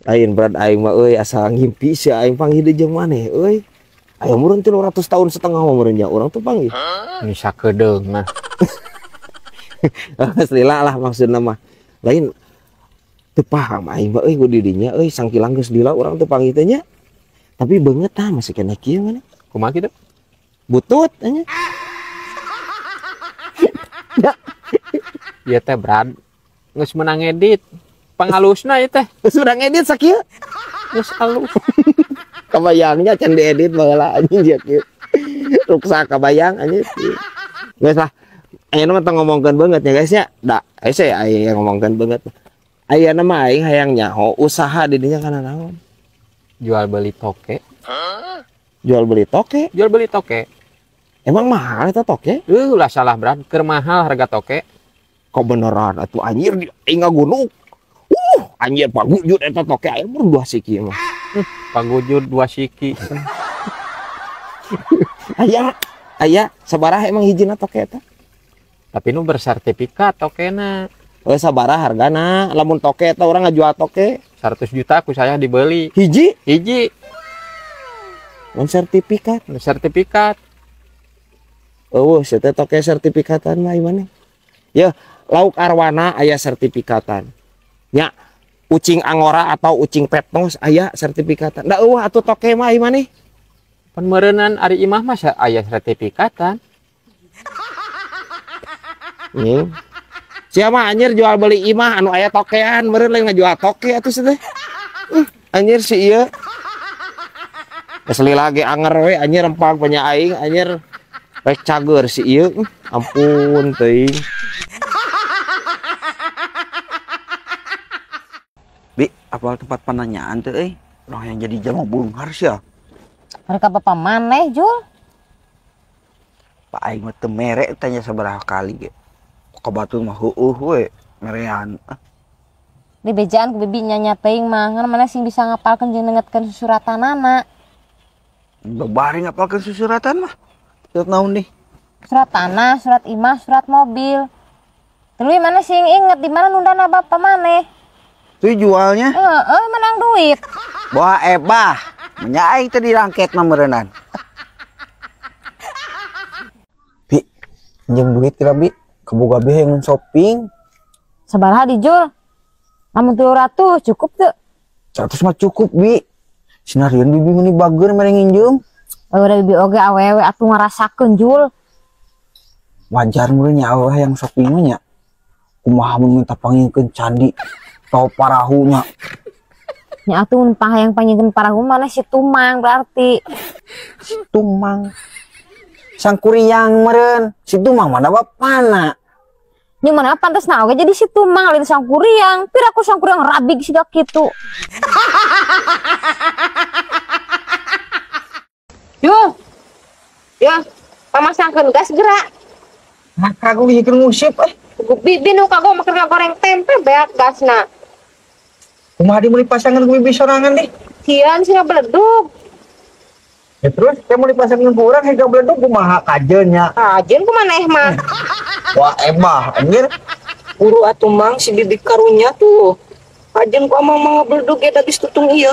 Lain berat aing mah euy asa ngimpi sia aing panggih deui jeung maneh euy. Aya meureun 300 tahun setengah mah meureun nya urang tuh panggih. Ini sakedeung mah. Lila lah maksudna mah. Lain teu paham aing mah euy ku di dinya euy sangkilang geus lila urang teu panggih teh nya. Tapi beungeut tah masih keneh kieu maneh. Kumaha kitu? Butut nya. Ya. Ieu teh Brad geus meunang edit. Pangalusna ieu teh. Geus meunang edit sakieu. Geus alus. Kabayangnya can diedit baheula anjing sia kieu. Ruksak kabayang anjing. Geus lah. Ayeuna mah tong ngomongkeun beungeut nya guys nya. Da, hese aya ngomongkeun beungeut. Ayeuna mah aing hayang nyaho usaha di dinya kana naon? Jual beli toke. Jual beli toke? Jual beli toke. Emang mahal eta toke? Ulah salah Brad, keur mahal harga toke. Kok beneran atuh anjir aing ngagunuk. Anjir pagujud eta toke aya mur 2 siki mah. Pagujud 2 siki. Aya, aya sabaraha emang hijina toke eta? Tapi nu bersertifikat tokena. Oh, sabaraha hargana? Lamun toke eta urang ngajual toke 100 juta ku saya dibeli. Hiji? Hiji. Mun sertifikat? Mun sertifikat. Eueuh, sia teh toke sertifikatan mah ieu. Yeuh, lauk arwana aya sertifikatan. Nya, ucing angora atau ucing petnos aya sertifikatan. Da eueuh atuh toke mah ieu maneh. Pan meureunnan ari imah mah aya sertifikatan. Nih. Sia mah anjir jual beli imah anu aya tokean, meureun lain ngajual toke atuh sia teh. Anjir si ieu. Geus lila ge anger we anjir rempang punya aing anjir. Rek cager si ieu. Ampun teuing. Bi, apal tempat penanyaan teh euy? Urang yang jadi jelema beunghar sia. Mereka bapak maneh, Jul? Pak aing mah teu mere tanya sabaraha kali ge. Kabatur mah heueuh we merean. Di bejaan ku bibi nyanya teuing mah, ngan maneh sing bisa ngapalkeun jeung nengetkeun susuratanana. Babari ngapalkeun susuratan mah. Surat naon nih? Surat tanah, surat imah, surat mobil. Tuluy mana sing inget di mana nundana bapak maneh? Tuh jualnya? Heeh, menang duit. Wah ebah, nya aing teh dirangket mah meureunnan. Bi, pinjam duit kira Bi. Kaboga bi hayang shopping. Sabaraha dijul? Lamun 300 cukup teu? 100 mah cukup Bi. Sinarieun bibi meuni bager mere nginjeum. Udah bibi oge awewe atuh ngarasakeun Jul. Wajar meureun nya awewe hayang shopping mah nya. Kumaha mun minta pangingkeun candi atau parahu nya. Nya atuh mun hayang pangingkeun parahu mana si Tumang berarti. Si Tumang. Sangkuriang meureun, si Tumang mana bapana. Nya mana pantasna oge jadi si Tumang lain Sangkuriang. Piraku Sangkuriang rabig siga kitu. Yo. Yo, pamasangkeun gas gerak. Maka aku hikeun ngusip eh. Bibi nu kago make goreng tempe beak gasna. Kumaha di meuli pasangan ku bibi sorangan deh. Sieun sih beledug. Ya terus kamu dipasangin ku urang hingga beledug kumaha kajeun nya. Kajeun kumaneh mah. Wah ebah anjir. Buru atuh mang si bibi karunya tuh. Kajeun ku amang mah beledug eta geus tutung ieu.